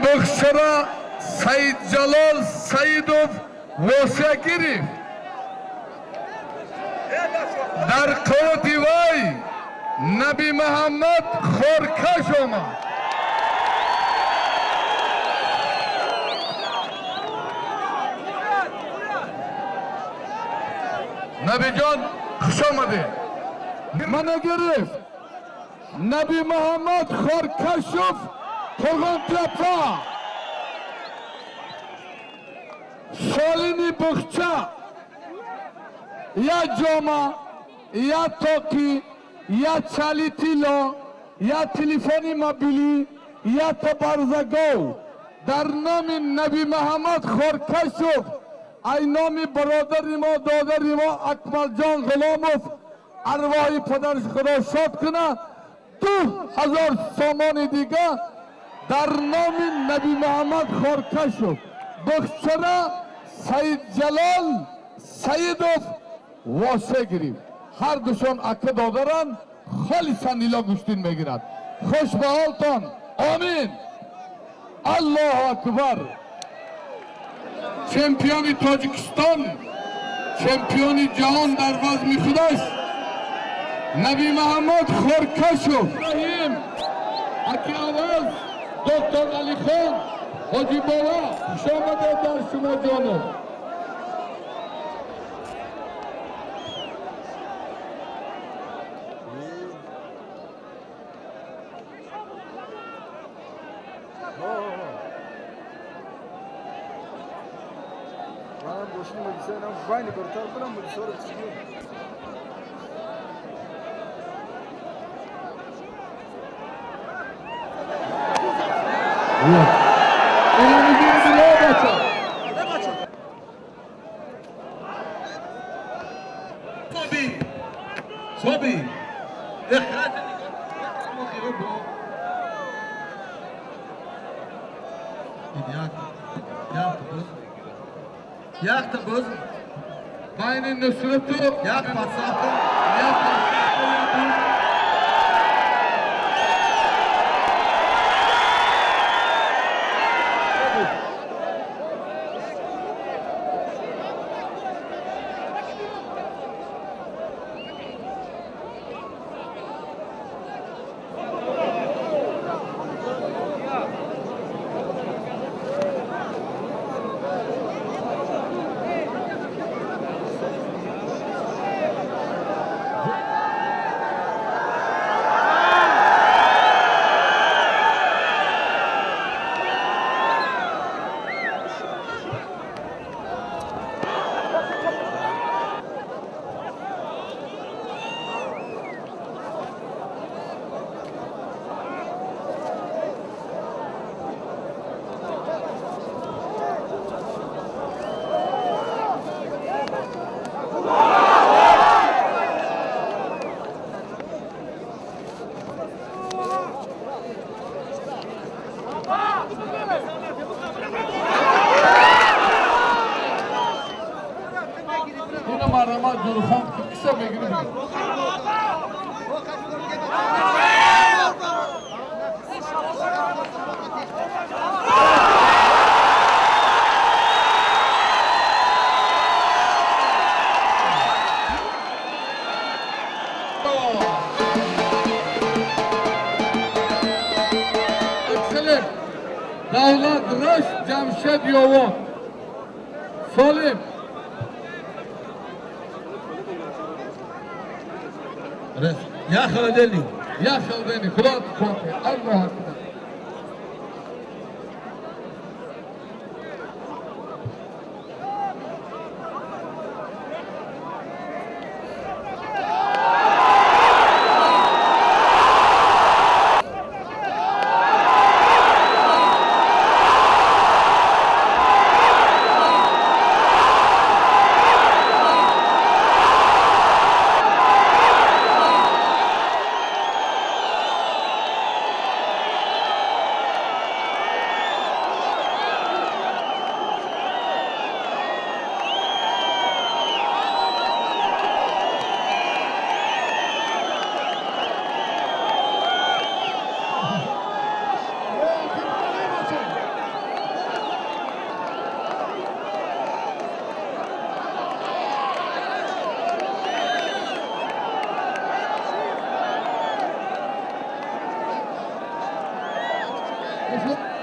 Бухшара Саидҷалол Саидов восия гирифт. Дар қуввати вай Наби Муҳаммад хоркаш омад. Набиҷон, хуш омадед. Мана гирифт. Наби Муҳаммад Хоркашов, Қурғонтепа. Шолини Бухча я ҷома, я тоқӣ, я чали тилло, я телефони мобилӣ, я табарзагов дар номи Наби Муҳаммад Хоркашов, ай номи бародари мо, додари мо Акмалҷон Ғуломов, арвоҳи падараш Худо шод кунад, 2000 сомони дига дар номи Наби Муҳаммад Хоркашов, Бухчара Саидҷалол Саидов восе гирифт. Ҳар душон ака додаранд, холисан нило гӯштин мегирад. Хуш ба ҳолтон. Омин. Аллоҳу акбар. Чемпиони Тоҷикистон, чемпиони ҷаҳон дар вазми худаш Наби Муҳаммад Хоркашов. Раҳим аки Аваз, доктор Алихон, Ҳоҷи Бова, хуш омадед дар шумо ҷонум. Манам бошини мадисаам байни бартар будам, мадисаро чигим. صبي اخراج. Якта боз Байни Нусрату як подставка. Як подставка. Ина марҳамат, Ҷурухон киса мегирӣ. Excellent. Давлат Рашт, Ҷамшед Ёвон. Солим. Я холодильник. Я холодильник. Худо қувват. Аллоҳу акбар. Qo'shiq.